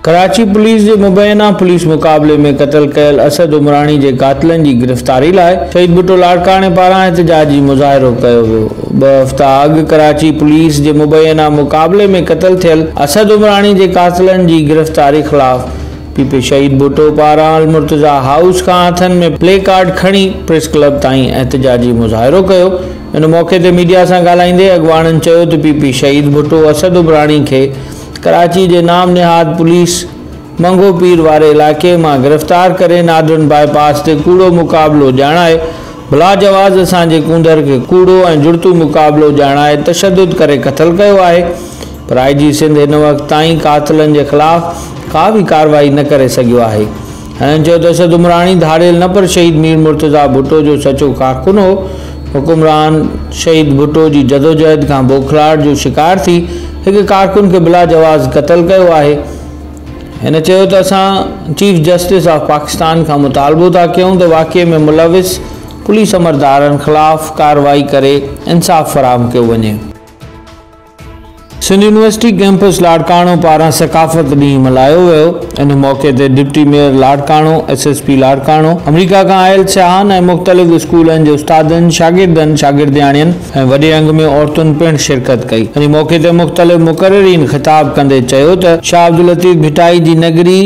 Karachi police جي مبينا police مقابلي ۾ قتل ڪيل اسد عمراڻي جي قاتلن جي گرفتاري لاء شهيد ڀٽو لاڙڪاڻي پاران احتجاجي مظاهرو ڪيو ويو. ٻه هفتا اڳ ڪراچي پوليس جي مبينا مقابلي ۾ قتل ٿيل اسد عمراڻي جي قاتلن جي گرفتاري خلاف پي پي شهيد ڀٽو پاران المرتضيٰ هائوس کان هٿن ۾ پلي ڪارڊ کڻي پريس ڪلب تائين احتجاجي مظاهرو ڪيو. ان موقعي تي ميڊيا سان ڳالهائيندي اڳواڻن چيو ته پي پي شهيد ڀٽو اسد عمراڻي کي ڪراچي جي نام نهاد پوليس منگهو پير واري علائقي مان گرفتار ڪري نادرن باء پاس تي ڪوڙو مقابلو ڄاڻائي بلاجواز اسان جي ڪونڌر کي ڪوڙو ۽ جڙتو مقابلو ڄاڻائي تشدد ڪري قتل ڪيو آهي پر آء جي سنڌ هن وقت تائين قاتلن جي خلاف ڪا به ڪارروائي نه ڪري سگهيو آهي. هنن چيو ته اسد عمراڻي ڌاڙيل نه پر شهيد مير مرتضيٰ ڀٽو جو سچو ڪارڪن هو، حڪمران شهيد ڀٽو جي جدوجهد کان بوکلاهٽ جو شڪار ٿي هڪ ڪارڪن کي بلاجواز قتل ڪيو آهي. هن چيو ته اسان چيف جسٽس آف پاڪستان کان مطالبو ٿا ڪيون ته واقعي ۾ ملوث پوليس عملدارن خلاف ڪارروائي ڪري انصاف فراهم ڪيو وڃي. سنڌ يونيورسٽي ڪئمپس لاڙڪاڻو پاران ثقافت ڏينهن ملهايو ويو. ان موقعي تي deputy mayor Larkana, S S P Larkana, آمريڪا کان آيل سياحن ۽ مختلف اسڪولن جي استادن، شاگردن، شاگردياڻين ۽ وڏي انگ ۾ عورتن پڻ شرڪت ڪئي. ان موقعي تي مختلف مقررين خطاب ڪندي چيو ته شاهه عبداللطيف ڀٽائي جي نگري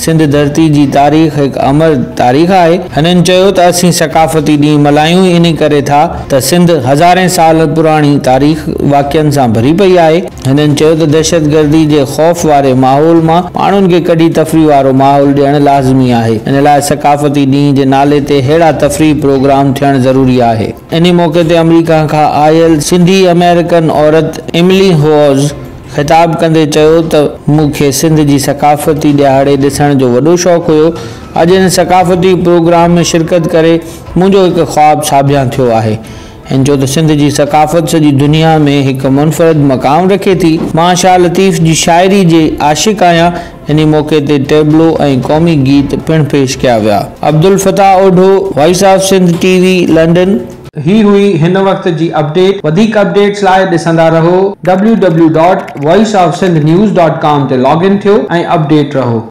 سنڌ ڌرتي جي تاريخ هڪ امر تاريخ آهي. هنن چيو ته اسين ثقافتي ڏينهن ملهايون ئي انهي ڪري ٿا ته سنڌ هزارين سال پراڻي تاريخ واقعن سان ڀري پئي آهي. هنن چيو ته دهشتگردي جي خوف واري ماحول مان ماڻهن کي ڪڍي تفريح وارو ماحول ڏيڻ لازمي آهي. ان لاء ثقافتي ڏينهن جي نالي تي ههڙا تفريحي پروگرام ٿيڻ ضروري آهي. انهي موقعي تي آمريڪا کان آيل سنڌي آمريڪن عورت ايملي هوز خطاب ڪندي چيو ته مون کي سنڌ جي ثقافتي ڏهاڙي ڏسڻ جو وڏو شوق هيو، اڄ هن ثقافتي پروگرام ۾ شرڪت ڪري منهنجو هڪ خواب ساڀيان ٿيو آهي. هن چيو ته سنڌ جي ثقافت سڄي دنيا ۾ هڪ منفرد مقام رکي ٿي، مان شاهه لطيف جي شاعري جي عاشق آهيان، انهي موقعي تي ٽيبلو ۽ قومي گيت پڻ پيش ڪيا ويا. Abdul Fattah Odho, voice of Sindh T V, London. هي هئي هن وقت جي اپڊيٽ وڌيڪ اپڊيٽس لاء ڏسندا رهو W W dot voice of Sindh news dot com تي لاگ ان ٿيو ۽ اپڊيٽ رهو.